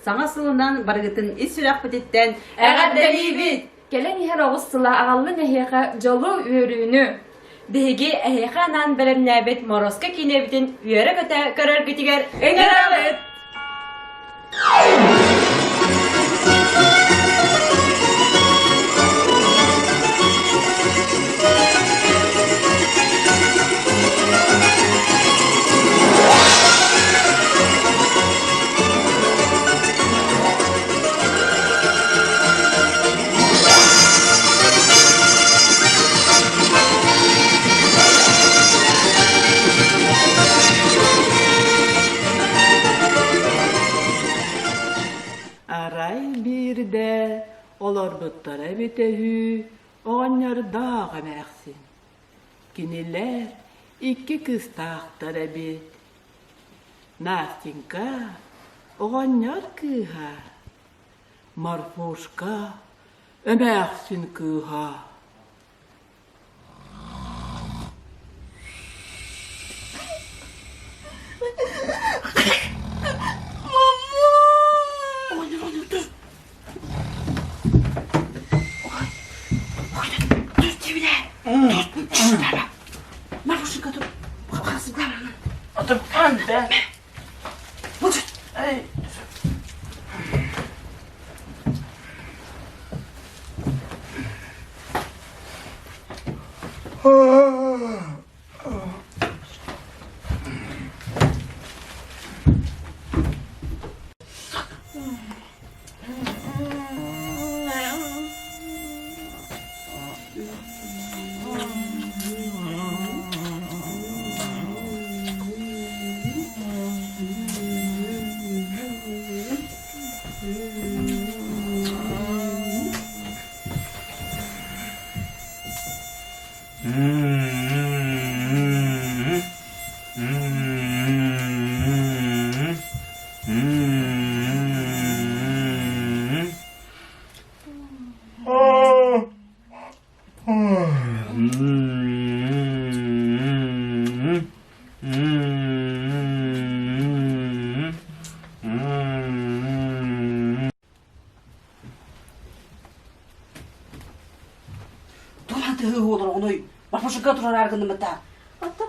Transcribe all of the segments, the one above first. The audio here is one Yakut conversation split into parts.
Саҥа сылынан барыгытын ис сүрэхпититтэн эҕэрдэлиибит! Кэлэн иһэр оҕус сыла аҕаллын эһиэхэ дьолу, үөрүүнү! Биһиги эһиэхэ анаан бэлэмнээбит Морозко киинэбитин үөрэ-көтө көрөргүтүгэр ыҥырабыт! Арай биирдэ олорбуттара эбитэ үһү оҕонньордоох эмээхсин. Кинилэр икки кыыстаахтар эбит. Настенька оҕонньор кыыһа, Марфушка эмээхсин кыыһа. Туох тыһыы олороҕунуй? Марфушка турар гыннымыта.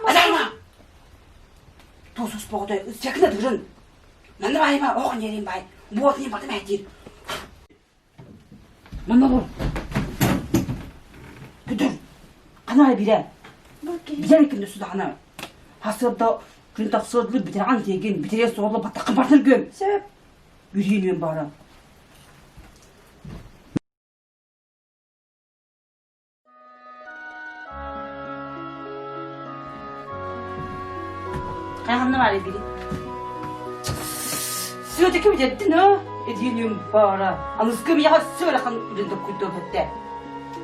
Адаама! Туосус боҕотой ыччакына тыырын. Манна баайма оох ньэрин баай. Буот ньин батым эттиир. Манна олор. Күдүр. Хана бирэ. Билэр күндү судаҕына. Хасырда күн тахсыадлы бүтэрэн тиэгин бүтэрэ суолла баттаххын бартыр күөм. Сөп. Үрүйүн баара. Хайаҕанна баар эбили. Сүөтүкү бүтэрдин аа? Эдиэнүм баара. Аныскы миэхэ сүөлэхэн үлэн токкуйдуом эттэ.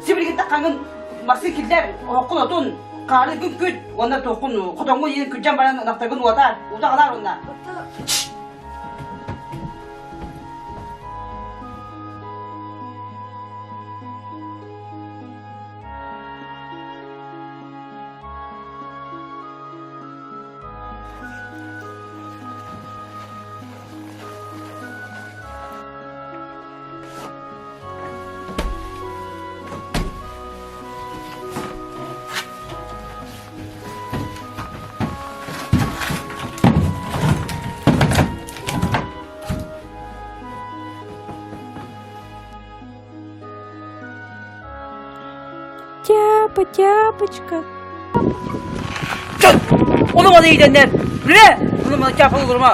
Сибилигин таххаҥын массыы киллэр, оһоххун отун, хаары күн күт, уонна туоххун хотоҥҥун иин күрдьэн баран ынахтаргын уотаар, уута уонна. Тяпа, тяпочка. Onu bana iyi denler. Ne? Bunu bana çarpı olur mu?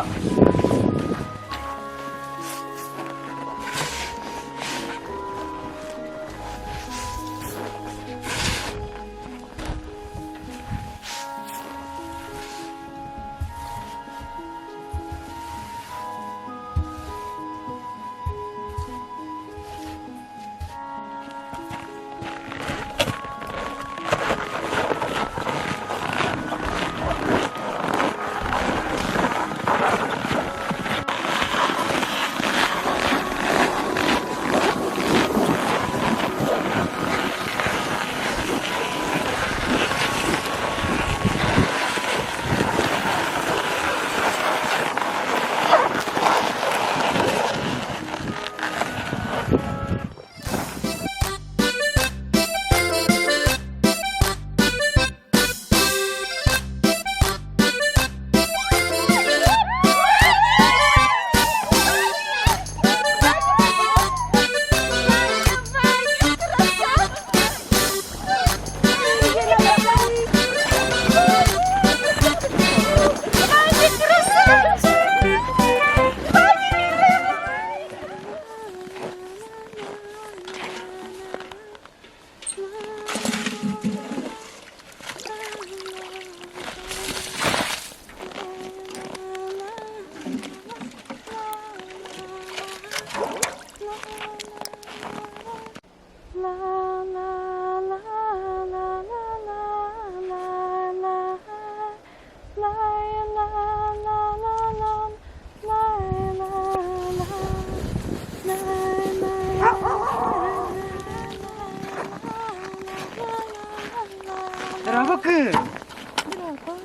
Здорово, кыыс!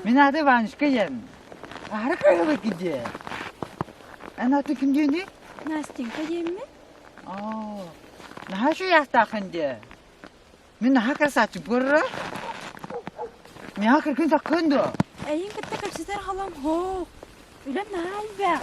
Мин ааты Иванушка диэн. Аһара кыһылы кидиэ. Эн аты ким диэний? Настенька диэммин. Оо, наһаа үчүгэйаахтааххын диэ. Мин наһаа красавчик буолара. Миэхэ кыргын саккын дуо? Эйин кытта кэпсэтэр халам һоох. Үлэм наһаа элбэх.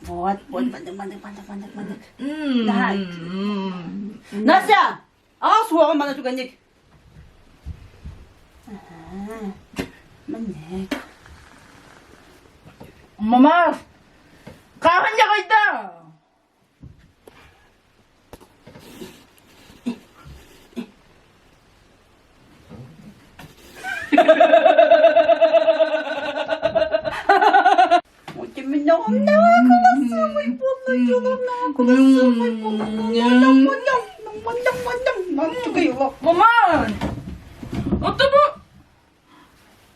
Вот, вот, маннык, маннык, маннык, маннык, маннык. Настя! Аҕа суоҕун мана түгэнник. Маннык. Мамаас! Хаһан дьаҕайда? Маман! Ото бу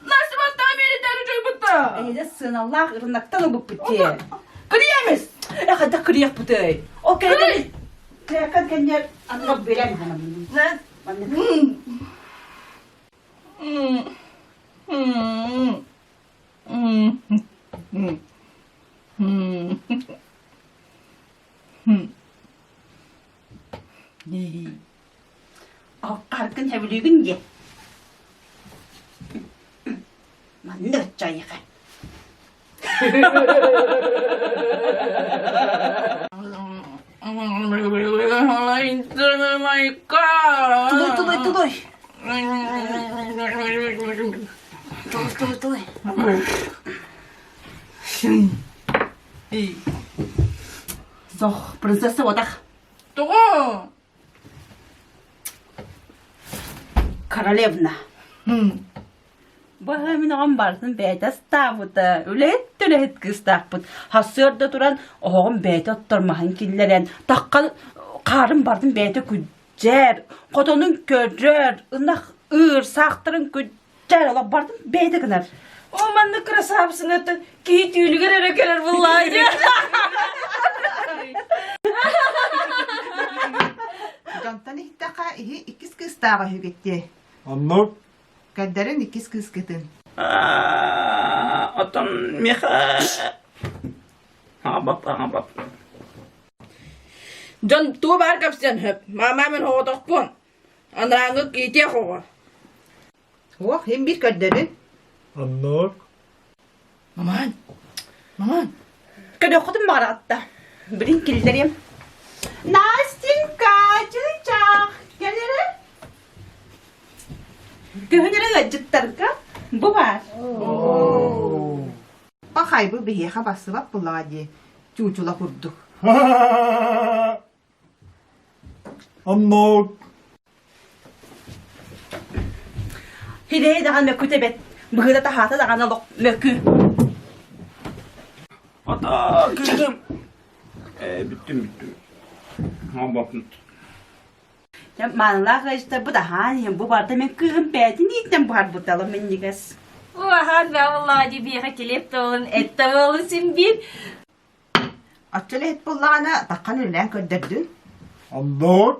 Настя баттаа биэритээри дьойбутта. Эһиде сыаналаах ырынактан ылбыппыт дии. Кырыйамыс! Э хайдах кырыйахпытый? Ол кэннэ кырыйаккан кэннэ аныга берем маннык. Алкаргын хэвлүүгүн дии. Манна оччайыха. Тулуй, тулуй, тулуй. Тулуй, тулуй, тулуй. Сох, принцесса отах. Тоҕо? Королевна. Баһа мин оҕом барытын бэйэтэ астаабыта. Үлэһит үлэһит кыыстаахпыт. Хассыарда туран оһоҕун бэйэтэ оттормаһын киллэрэн, таххан хаарын барытын бэйэтэ күддьэр, хотонун көрөр, ынах ыыр, саахтарын күддьэр, олох барытын бэйэтэ гынар. О, маннык красавцыны киһи түүлүгэр эрэ кэлэр буллаайы. Дьонтон иһиттэххэ, иһи иккис кыыстааҕа үһүгүт дии. Оннук. Көрдөрүн иккис кыыскытын. Оттон миэхэ аҕабап аҕабап. Дьон тугу баар кэпсиэн сөп. Маама мин оҕотохпун. Анарааҥҥы киитиэх оҕо. Уох, иһин биир көрдөрүн. Оннук. Маман! Маман! Көрүөххүтүн баҕараҕытта. Билин киллэриэм. Настенька, чыычаах, кэл эрэ. Күһүн эрэ ыалдьыттарга бу баар. Пахай бу биһиэхэ бассыбат буллаҕа дии, чуучула курдук. Оннук. Хидэйэ даҕаны мөкүтэ бэт, быһыыта таһаата даҕаны олох мөкү. Ата кыыһым. Ээ бүттүм бүттүм. Аҕабаппын. Дьэ маанылаах ыалдьыттарбыт аһаан иһэн бу барыта мин кыыһым бэйэтин иитинэн буһарбыта минньигэс. Аһаан бэҕэллаа дии биэхэ килиэп да буолун, эт да буолун син биир. Оччо үлэһит буоллаҕына, таххан үлэлээн көрдөрдүн. Оннук.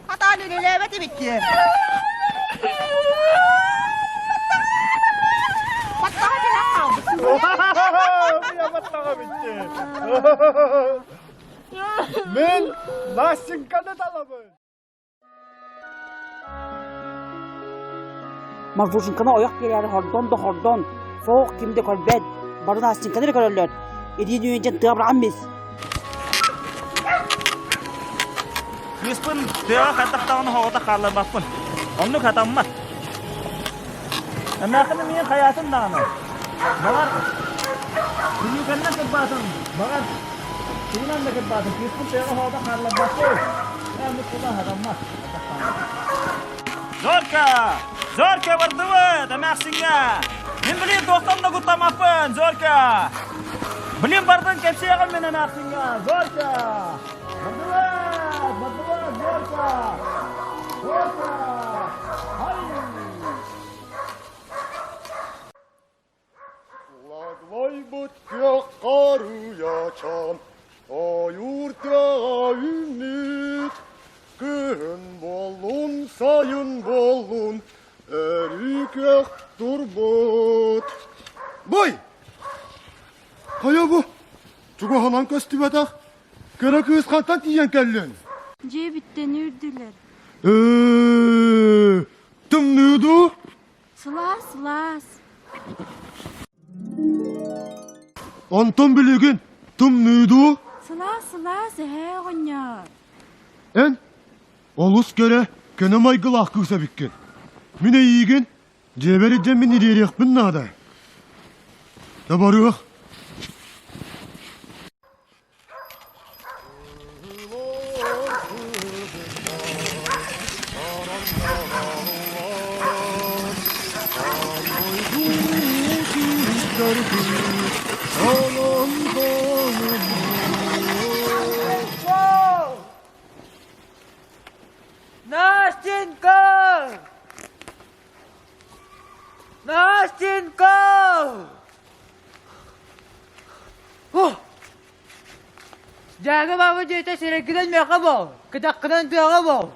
Хатаан үлэлээбэт эбиккин. Баттаҕа кэлэн хаалбыт. Баттаҕа бүтті. Мен Настеньканы талабын. Марфушеньканы ойох биэрээри хордон да хордон, суох ким да көрбөт, бары Настеньканы эрэ көрөллөр. Итии нүүйэнчэн тыабырҕан мис. Кыыспын тыаҕа хайдах даҕаны оҕото хаалларбаппын. Оннук хатаммат. Эмээххин миин хайаатын даҕаны. Баҕар, күнүүкэннэн кырбаатын, баҕар, тугунан да кырбаатын, кыыспын тыаҕа оҕото хаалларбаппын. Оннук кула хатаммат. Зорка! Зорка бардыбыт, эмээхсиҥҥэ! Мин билин туохтан да куттаммаппын, Зорка! Билин бардын кэпсиэҕим мин эмээхсиҥҥэ, Зорка! Бардыбыт! Бардыбыт, Зорка! Зорка! Хай! Лаглайбыт күөх харыйачаан, ойуур тыаҕа үүммүт. Күһүн буоллун, сайын буоллун, өрүү күөх турбут. Бай! Хайа бу? Чугаһынан көстүбэтэх кыра кыыс хантан тиийэн кэллиҥ? Дьиэбиттэн үүрдүлэр. Ээ, тымныы дуу? Сылаас, сылаас. Онтон билигин тымныы дуу? Сылаас, сылаас, эһээ оҕонньор. Эн олус кэрэ, көнө майгылаах кыыс эбиккин. Мин эйиигин дьиэбэр илдьэммин ириэриэхпин наада. Табарыах. Настенька! Настенька! О! Дьааҥы баба дьиэтэ сирэйгинэн миэхэ буол, кытаххынан тыаҕа буол.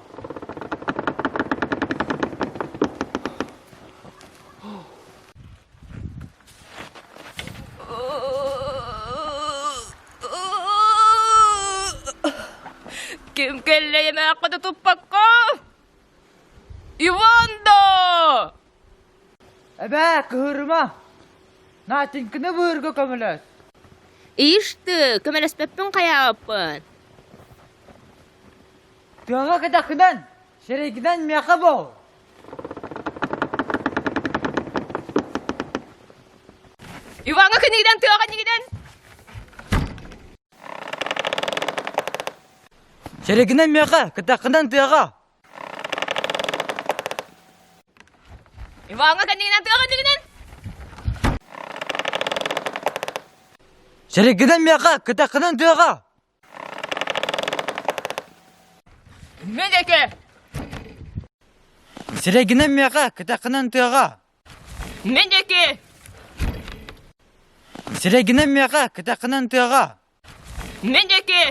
Ким кэллэ эмээххэ да туппакка? Иван да! Эбээ, кыһырыма. Наатыҥкыны быырга көмөлөс. Ишь ты, көмөлөспөппүн хайаабыппын. Тыаҕа кэтэххинэн, сирэйгинэн миэхэ буол. Иваҥҥа кинигинэн тыаҕа нигинэн. Сирэйгинэн миэхэ, кэтэххинэн тыаҕа. Иваҥҥа кэннигинэн тыаҕа иннигинэн Сэригинэн миэхэ, кэтэххинэн тыаҕа! Мин диэки! Сирэйгинэн миэхэ, кэтэххинэн тыаҕа! Мин диэки! Сирэйгинэн миэхэ, кэтэххинэн тыаҕа! Мин диэки!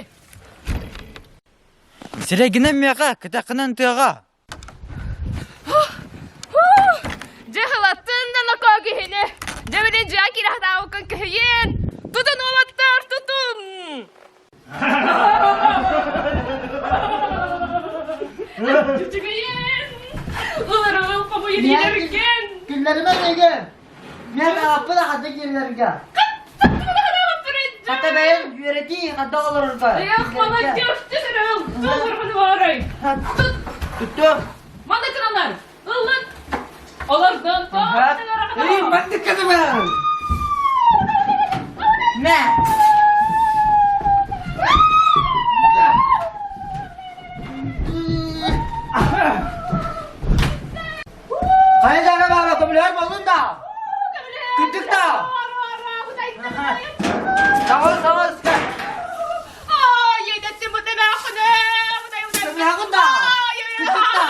Сирэйгинэн миэхэ, кэтэххинэн тыаҕа! Дьыһылаттын да нокоо киһини! Дьэ билин дьиэ киирэ кыһыйын! Тутун уолаттар, тутун! Чүчүгүйэн! Ыларыл хомуйун иилэрген! Күллэримэ дэгэн! Мен ааппын хата киирэргэ. Хата бэйэм үөрэтии хата олорорго. Эх, молодежь, ты сырыл, туохурбун барай. Туттуом. Маны кыналар, ыллын. Олордон Эй, манны кыныман. Мэ. Хайа даҕа баара көмүлүөр боллун да? Күндүк да? Саҕал саҕал ска. Көмүлэҕин да? Күндүк да?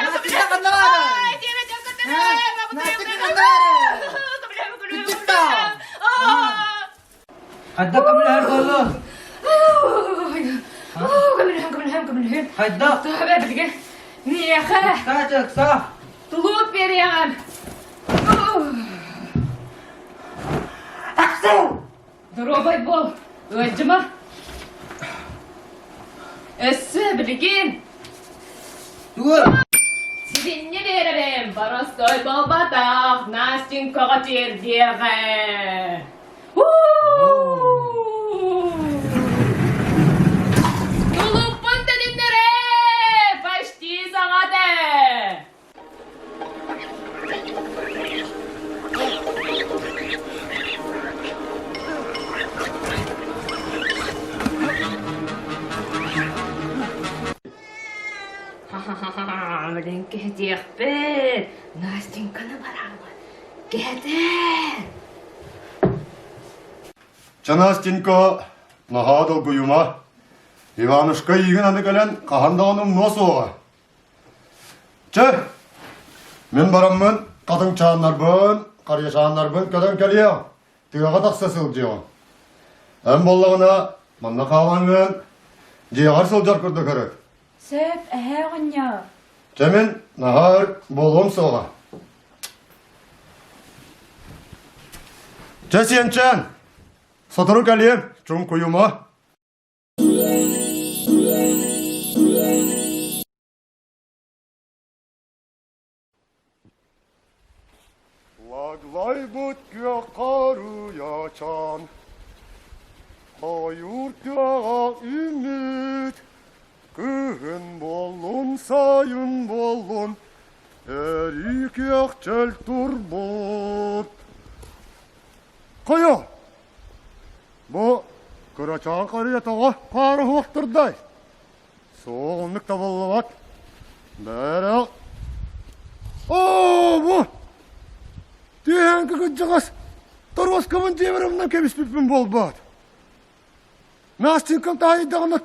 Настя ханна баары? Настя ханна баары? Күндүк да? Хайдах көмүлэһэр буоллун? Көмүлэһэн, көмүлэһэн, көмүлэһэн. Хайдах? Туһа билигин. Миэхэ. Саачык, саа. Тулууп биэриэҕим. Ахсыл! Доруобай буол. Ыалдьыма. Өссө билигин Сибинньи биэрэрим, боростой буолбатах, Настенькаҕа тиэрдиэҕэ. Тулуппун төнүннэрэ, почти саҥата. Блин, кэһэтиэхпит. Настеньканы барааммын. Кэһэтээ! Чэ, Настенька, наһаа долгуйума. Иванушка эйигин аны кэлэн хаһан даҕаны умнуо суоҕа. Чэ, мин бараммын хатыҥчааннарбын, харыйачааннарбын көтөн кэлиэм, тыаҕа тахса сылдьыаҕым. Эн буоллаҕына манна хаалаҥҥын дьиэҕэр сылдьар курдук өрүт. Сөп, эһээ оҕонньор. Чэ мин наһаа өр буолуом суоҕа. Чэ сиэнчээн, сотору кэлиэм, чуҥкуйума. Лаглайбыт күөх харыйачаан, Хойуур тыаҕа үүммүт, Кыһын буоллун, сайын буоллун, Өрүү күөх чөл турбут. Хайа, Бу кырачаан харыйа тоҕо хаара уһуохтурдай? Суох, оннук табыллыбат. Бэрэ... Оо, бу! Түһэҥки кырдьаҕас торуоскабын дьиэбэр умнан кэбиспиппин буолбаат. Настенькам таайдаҕына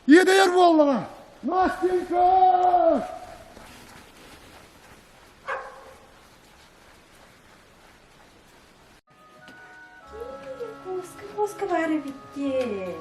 иэдэйэр буоллаҕа. Настенька! Куоска баар эбит дии.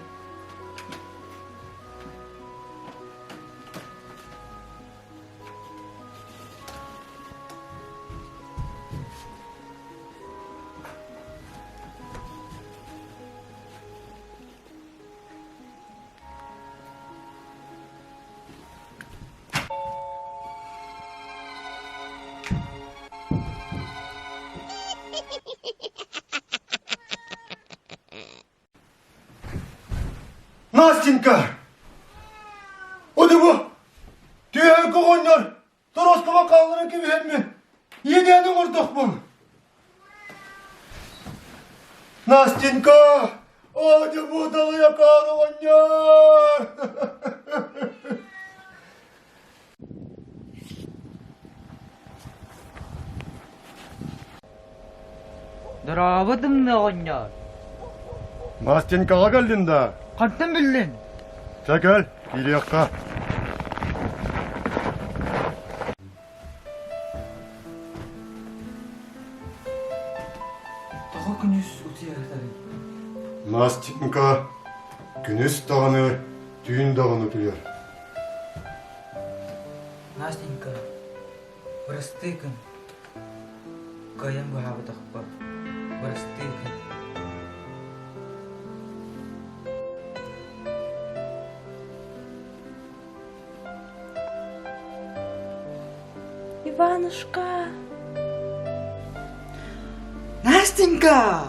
Настенька! Одубу! Түһэн оҕонньор Тороскоба хаалларан кэбиһэммин, иэдээни оҥордохпун. Настенька! Одубу далыйакаан оҕонньор! Дорообо тымныы оҕонньор. Настенькаҕа кэллин да? Хантан биллин? Чэ кэл, киириэххэ. Тоҕо күнүс утуйаатарый? Настенька күнүс даҕаны, түүн даҕаны утуйар. Настенька, бырастыы гын. Кыайан быһаабатахпар, бырастыы гын. Иванушка! Настенька!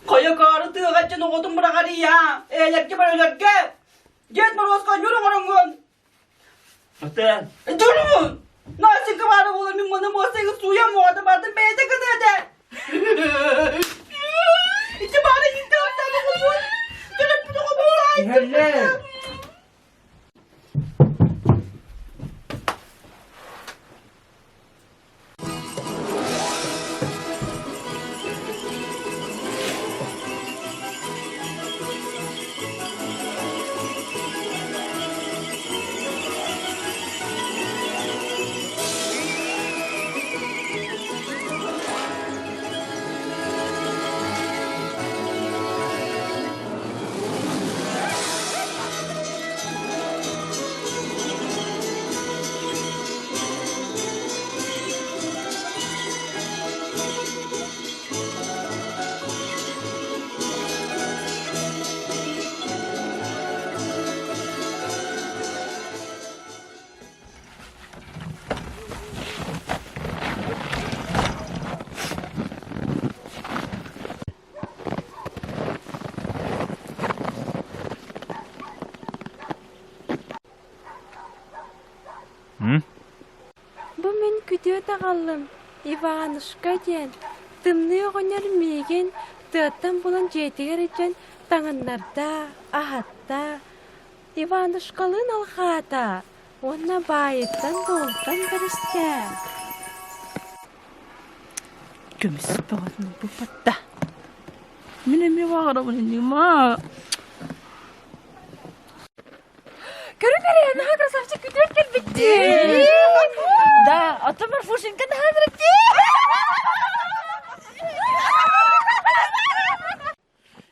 Хайа каары тыаҕа дьон оҕотун быраҕарыйа, ээлэргэ бөрөлөргө, Дед Морозко ньур оҥороҥҥун. Ата. Дьурун! Настенька баара буолан мин маны муостайгы сууйан муоҕата бардым бэйэтэ гыныа этэ. Ити баара иитэ артааны хомуон. Төлөппүт оҕобун Иһэллэр. ыт аҕаллым, Иванушка диэн. Тымныы оҕонньор миигин тыаттан булан дьиэтигэр илдьэн таҥыннарда, аһатта. Иванушкалыын алҕаата уонна баайыттан-дуолтан бэристэ. Көмүс бөҕөтүн ылбыппатта. Мин эмиэ баҕарабын иннима. Көрүн эрэ, наһаа красавчик күтүөт кэлбиттии. Да, оттон Марфушенька наһаа бэртии.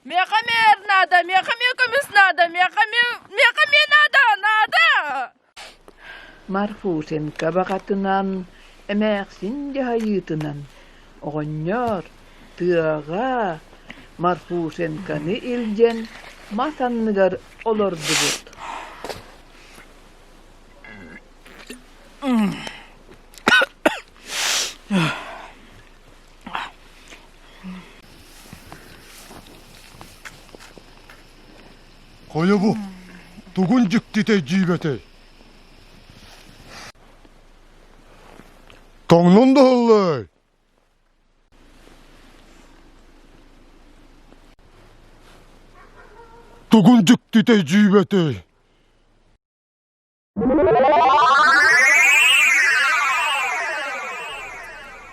Миэхэ мээр надо, миэхэ миэ көмүс надо, миэхэ миэ, миэхэ миэ надо, надо! Марфушенька баҕатынан, эмээхсин дьаһайыытынан оҕонньор тыаҕа Марфушеньканы илдьэн мас анныгар олордубут. Хайа бу, тугун дьиктитэй дьиибэтэй? Тоҥнун да ыллай! Тугун дьиктитэй дьиибэтэй?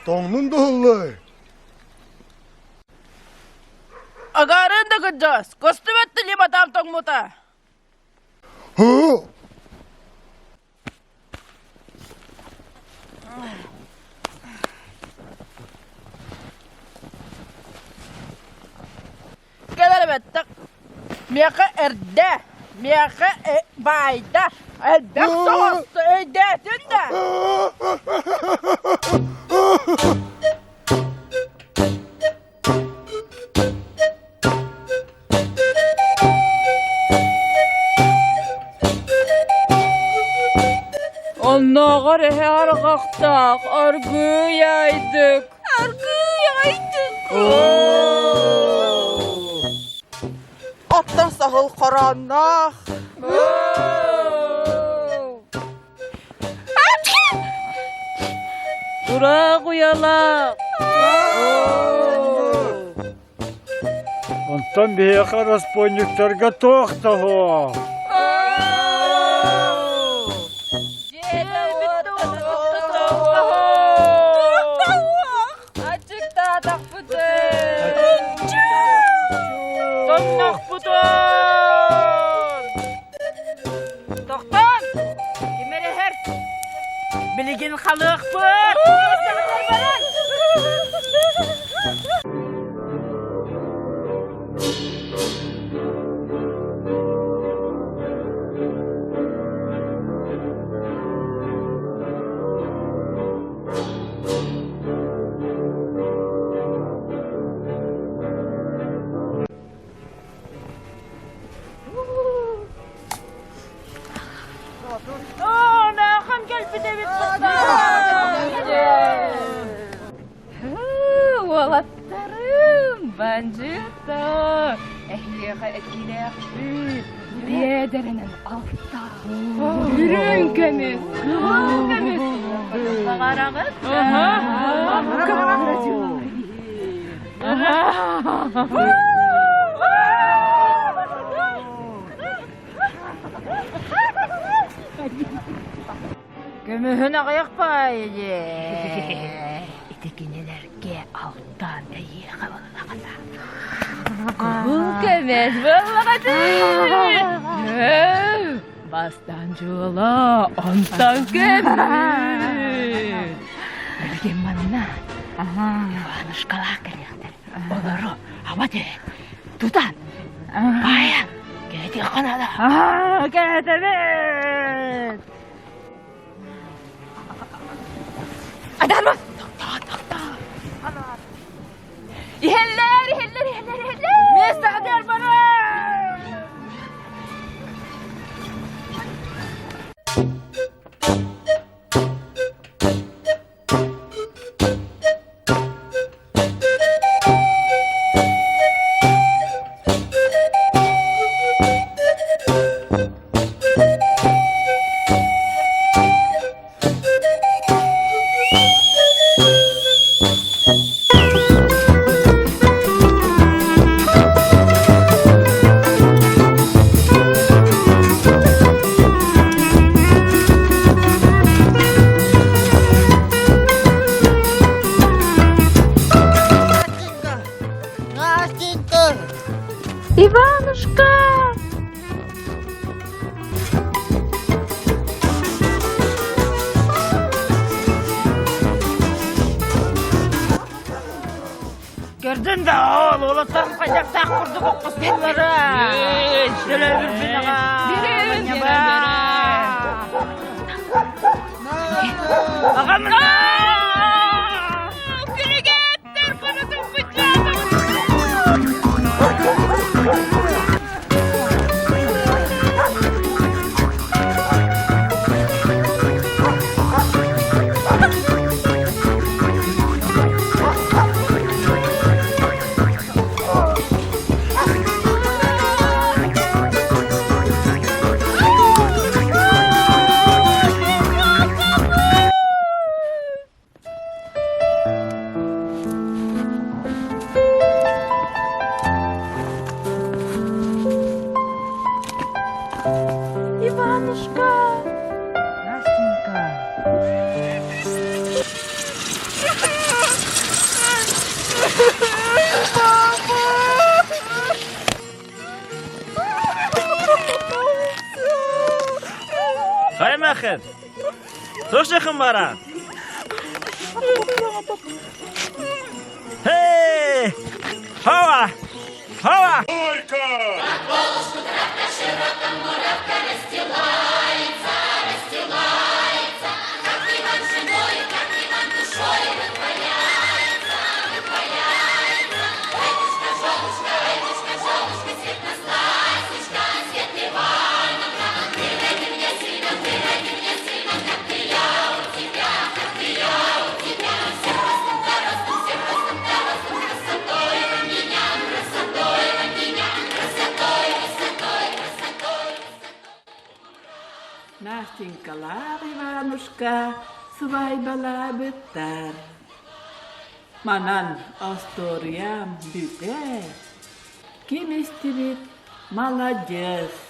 Тоҥнун да ыллай! Агаарын да кырдьаҕас, көстүбэт да либатаам тоҥмута. Һы! Кэлэр эбэттэх. Миэхэ эрдэ, миэхэ баайда, элбэх соҕус өйдөөтүн да. Оннооҕор эһэ арҕахтаах аргыый айдык. Аргыый айдык. Оттон саһыл хороонноох. Тураах уйалаах. Онтон биһиэхэ распойниктарга туох да суох. Тоннохпутун! Тохтон! Ким эрэһэр? Билигин халыахпыт! Наахан кэлбит эбит Уолаттарым, бандьыыттар, эһиэхэ этиилээхпит, биэдэринэн алта, үрүҥ көмүс, кыһыл көмүс, баҕараҕыт Көмүһүн аҕыйах баайы дии. Ити кинилэргэ алтан эйиэхэ буоллаҕына. Кыһыл көмүс буоллаҕа дии. Бастаан дьуола, онтон көмүс. Билигин манна Иванушкалаах кэлиэхтэр. Олору аба түһэн, тутан, баайан, кээтиэххэ наада. Кээтэбит! Адарма! Тохтоо, тохтоо! Иһэллэр, иһэллэр, иһэллэр, иһэллэр! Миэстэҕитигэр баран! Көрдүн да ол уолаттарым хайдахтаах курдук оккустуллара. Төлөбүрбүн аҕа. Аҕам Күлүгэттэр бары Иванушка! Настенька. Хаймахын! Туох баран? Hey! Хава! Хава! Настенькалаах Иванушка сыбаайбалаабыттар. Манан остуоруйам бүтэр. Ким истибит маладьыас.